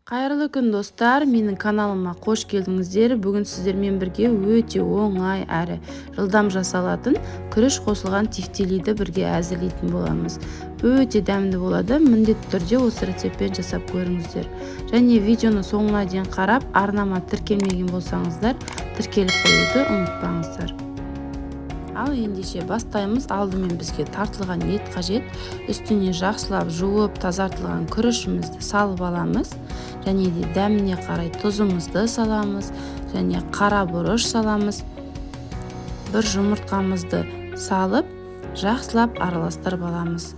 Қайырлы күн, достар! Менің каналыма қош келдіңіздер. Бүгін сіздермен бірге өте оңай әрі жылдам жасалатын күріш қосылған тефтелиді бірге әзірлейтін боламыз. Өте дәмді болады, міндетті түрде осы рецептпен жасап көріңіздер. Және видеоны соңына дейін қарап, арнама тіркелмеген болсаңыздар, тіркеліп қоюды ұмытпаңыздар. Ал ендеше бастаймыз. Алдымен бізге тартылған ет қажет. Үстіне жақсылап жуып тазартылған күрішімізді салып аламыз. Және де дәміне қарай тұзымызды саламыз және қара бұрыш саламыз. Бір жұмыртқамызды салып, жақсылап араластырып аламыз.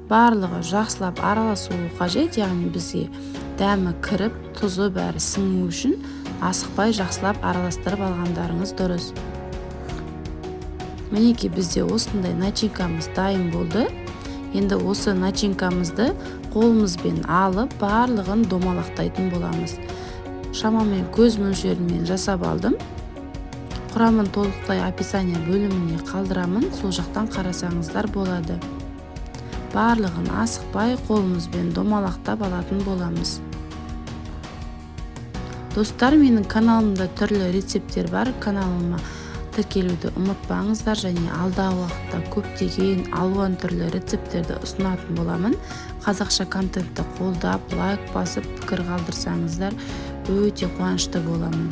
Барлығы жақсылап араласуы қажет, яғни бізге дәмі кіріп, тұзы бәрі сіңу үшін асықпай жақсылап араластырып алғандарыңыз дұрыс. Мінекей, бізде осындай начинкамыз дайын болды. Енді осы начинкамызды қолымызбен алып, барлығын домалақтайтын боламыз. Шамамен көз мөлшерімен жасап алдым. Құрамын толықтай описание бөліміне қалдырамын, сол жақтан қарасаңыздар болады. Барлығын асықпай қолымызбен домалақтап алатын боламыз. Достар, менің каналымда түрлі рецепттер бар. Каналыма тіркелуді ұмытпаңыздар және алдағы уақытта көптеген алуан түрлі рецепттерді ұсынатын боламын. Қазақша контентті қолдап, лайк басып, пікір қалдырсаңыздар, өте қуанышты боламын.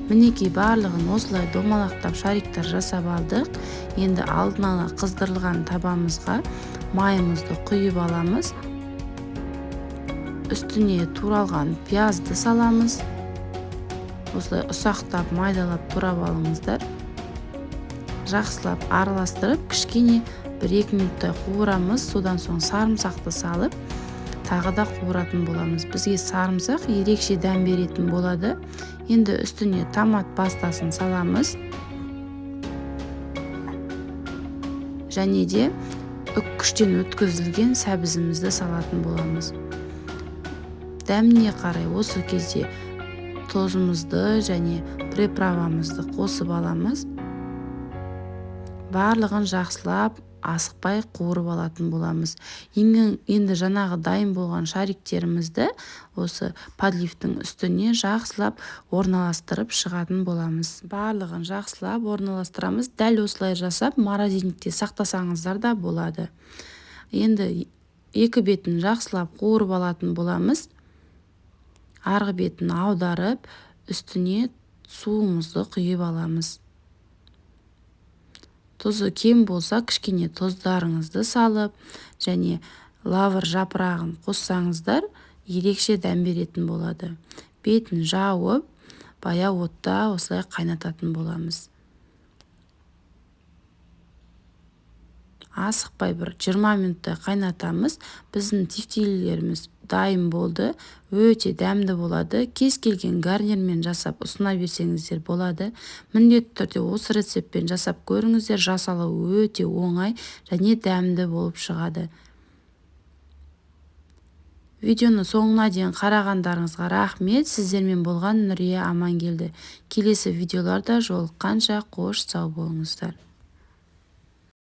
Мінекей, барлығын осылай домалақтап шариктар жасап алдық. Енді алдын ала қыздырылған табамызға майымызды құйып аламыз. Үстіне туралған пиязды саламыз. Осылай ұсақтап, майдалап турап алыңыздар. Жақсылап араластырып, кішкене 1-2 минуттай қуырамыз. Содан соң сарымсақты салып, тағы да қуыратын боламыз. Бізге сарымсақ ерекше дәм беретін болады. Енді үстіне томат пастасын саламыз. Және де үккіштен өткізілген сәбізімізді салатын боламыз. Дәміне қарай осы кезде тұзымызды және приправамызды қосып аламыз. Барлығын жақсылап асықпай қуырып алатын боламыз. Енді жаңағы дайын болған шариктерімізді осы подливтің үстіне жақсылап орналастырып шығатын боламыз. Барлығын жақсылап орналастырамыз. Дәл осылай жасап морозильникте сақтасаңыздар да болады. Енді екі бетін жақсылап қуырып алатын боламыз. Арғы бетін аударып, үстіне суымызды құйып аламыз. Тұзы кем болса, кішкене тұздарыңызды салып, және лавр жапырағын қоссаңыздар, ерекше дәм беретін болады. Бетін жауып, баяу отта осылай қайнататын боламыз. Асықпай бір 20 минуттай қайнатамыз. Біздің тефтелеріміз дайын болды. Өте дәмді болады. Кез келген гарнирмен жасап ұсына берсеңіздер болады. Міндетті түрде осы рецептпен жасап көріңіздер. Жасалуы өте оңай және дәмді болып шығады. Видеоны соңына дейін қарағандарыңызға рахмет. Сіздермен болған Нүрия Амангелді. Келесі видеоларда жолыққанша қош сау болыңыздар.